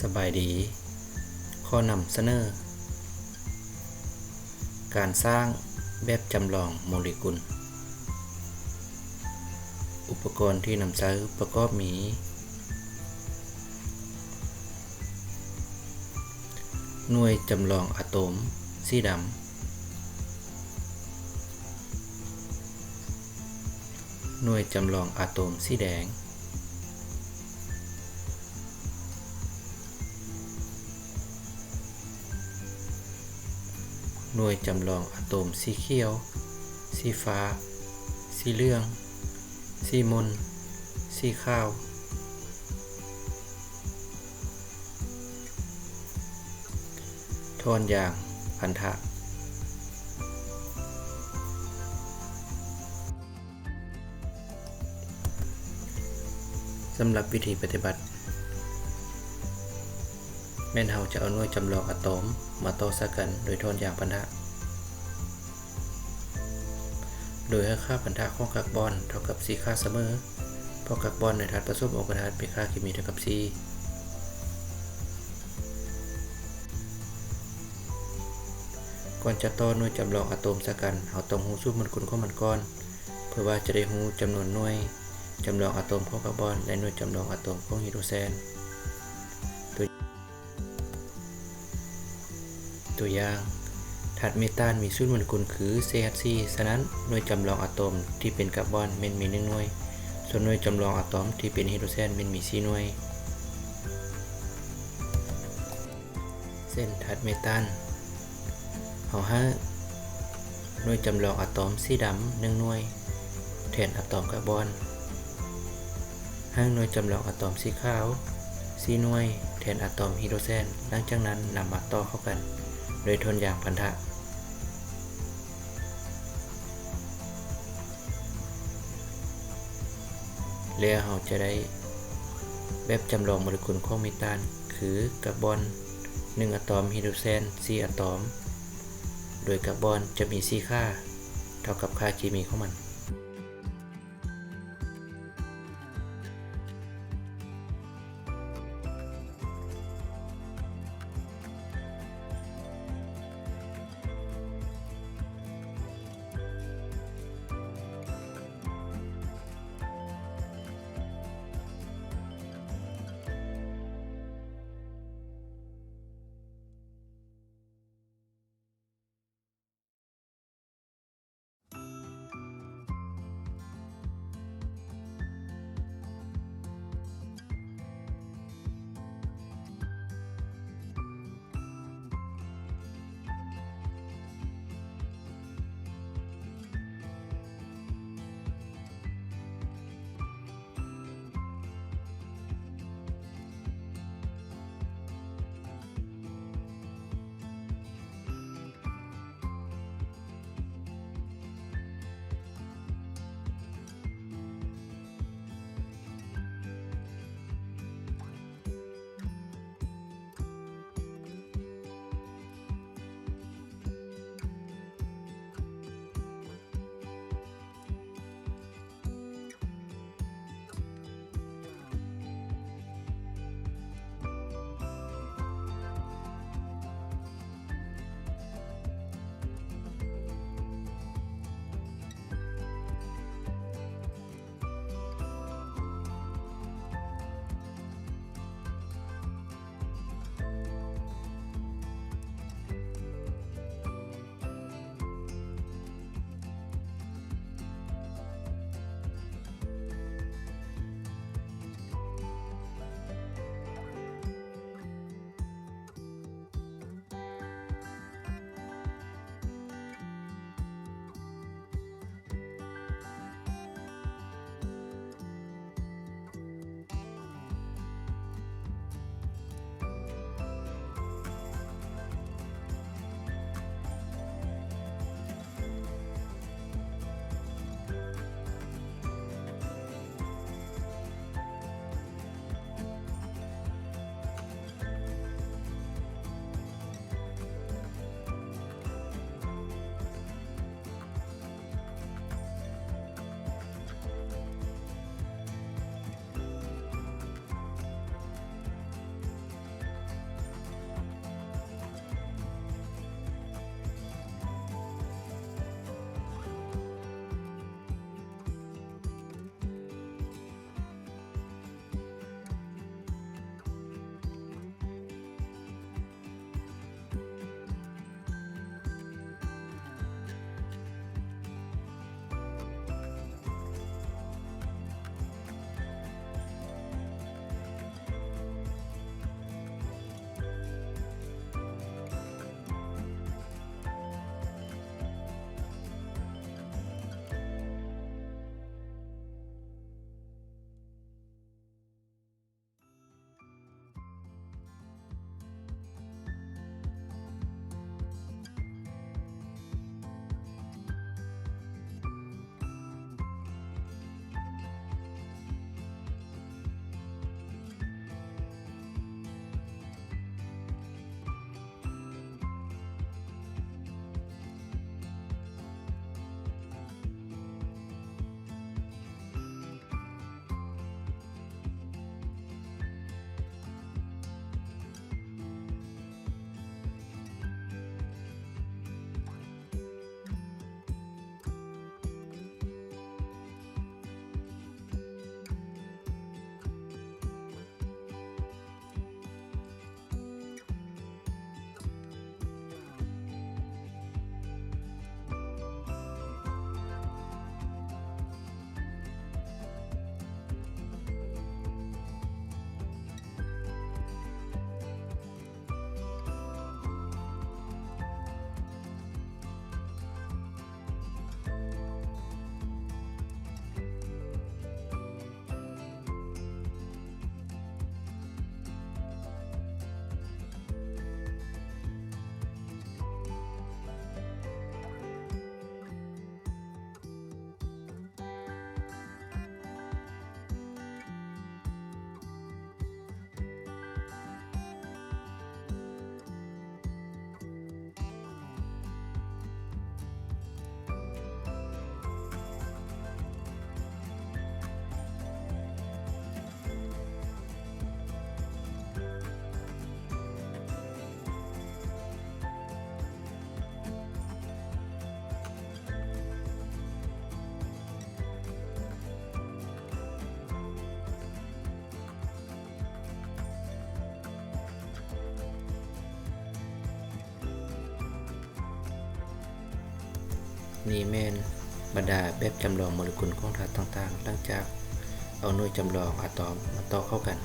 ສະບາຍດີ. ຂໍນຳສະເໜີ ການສ້າງແບບຈຳລອງໂມເລກຸນ. ອຸປະກອນທີ່ນຳໃຊ້ປະກອບມີ ໜ່ວຍຈຳລອງອາໂຕມສີດຳ, ໜ່ວຍຈຳລອງອາໂຕມສີແດງ, ໜ່ວຍຈຳລອງອາໂຕມສີຂຽວ, ສີຟ້າ, ສີເຫຼືອງ, ສີໝົນ, ສີຂາວ, ທ່ອນຢາງພັນທະ. ສຳລັບວິທີປະຕິບັດ ແມ່ນເຮົາຈະເອົາໜ່ວຍຈຳລອງອາໂຕມມາຕໍ່ໃສ່ກັນໂດຍທ່ອນຢາງພັນທະ ໂດຍໃຫ້ຄ່າພັນທະຂອງກັກບອນເທົ່າກັບສີ່ຄ່າສະເໝີ ເພາະກັກບອນໃນທາດປະສົມອົງຄະທາດມີຄ່າເຄມີເທົ່າກັບສີ່. ກ່ອນຈະຕໍ່ໜ່ວຍຈຳລອງອາໂຕມໃສ່ກັນ, ເຮົາຕ້ອງຮູ້ສູດໂມເລກຸນຂອງມັນກ່ອນ ເພື່ອວ່າຈະໄດ້ຮູ້ຈຳນວນໜ່ວຍຈຳລອງອາໂຕມຂອງກາບອນ ແລະ ໜ່ວຍຈຳລອງອາໂຕມຂອງຮີໂດຣແຊນ. ຕົວ ຕົວຢ່າງ, ທາດເມຕານມີສູດໂມເລກຸນຄື ເຊເອັດສີ່, ສະນັ້ນ ໜ່ວຍຈຳລອງອາໂຕມທີ່ເປັນກາບອນແມ່ນມີໜຶ່ງໜ່ວຍ, ສ່ວນໜ່ວຍຈຳລອງອາໂຕມທີ່ເປັນຮີໂດຣແຊນແມ່ນມີສີ່ໜ່ວຍ. ເຊັ່ນ ທາດເມຕານ ເຮົາໃຫ້ໜ່ວຍຈຳລອງອາໂຕມສີດຳໜຶ່ງໜ່ວຍ ແທນອາໂຕມກາບອນ, ໃຫ້ໜ່ວຍຈຳລອງອາໂຕມສີຂາວສີ່ໜ່ວຍ ແທນອາໂຕມຮີໂດຣແຊນ, ຫຼັງຈາກນັ້ນນຳມາຕໍ່ເຂົ້າກັນໂດຍທ່ອນຢາງພັນທະ. ແລ້ວເຮົາຈະໄດ້ແບບຈຳລອງໂມເລກຸນຂອງເມຕານ ຄືກາບອນໜຶ່ງອາໂຕມ, ຮີໂດຣແຊນສີ່ອາໂຕມ, ໂດຍກາບອນຈະມີສີ່ຄ່າ ເທົ່າກັບຄ່າເຄມີຂອງມັນ. ນີ້ແມ່ນບັນດາແບບຈຳລອງໂມເລກຸນຂອງທາດຕ່າງໆ ຫຼັງຈາກເອົາໜ່ວຍຈຳລອງອາຕອມມາຕໍ່ເຂົ້າກັນ.